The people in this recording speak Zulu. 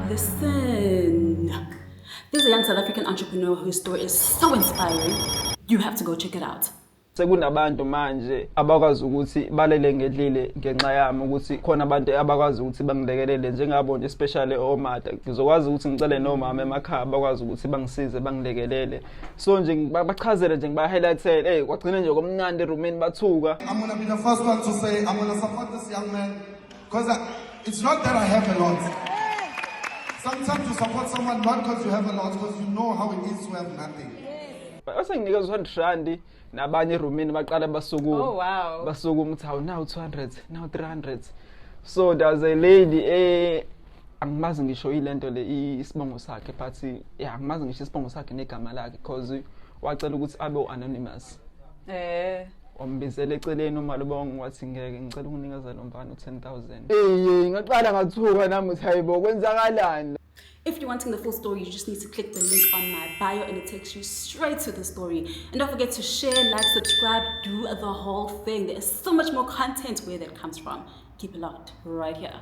Listen. There's a young South African entrepreneur whose story is so inspiring. You have to go check it out. Sekunabantu manje abakwazi ukuthi balele ngedlile ngenxa yami, ukuthi khona abantu abakwazi ukuthi bangilekelele njengabo nje, especially omata. Ngizokwazi ukuthi ngicele nomama emakhaya bakwazi ukuthi bangisize, bangilekelele. So nje bachazele nje, ngiba-highlightele. Ey, kwagcina nje komnandi erumini, bathuka. I'm gonna be the first one to say I'm gonna support this young man because it's not that I have a lot. Sometimes you support someone not because you have a lot, because you know how it is to have nothing. Base nginikeza u-100 rand, nabanye erumini baqala basukuma. Basukuma ukuthi, "Hawu, now 200, now 300." So there's a lady, angimazi ngisho ilento le, isibongo sakhe, but yeah, angimazi ngisho isibongo sakhe negama lakhe because wacela ukuthi abe u-anonymous. Wambizela eceleni uMalibongo, wathi, "Ngeke, ngicela ukunikeza lo mfana u-10 000." Eye, ngaqala ngathuka nami ukuthi, hayibo, kwenzakalani? If you're wanting the full story, you just need to click the link on my bio and it takes you straight to the story. And don't forget to share, like, subscribe, do the whole thing. There's so much more content where that comes from. Keep it locked right here.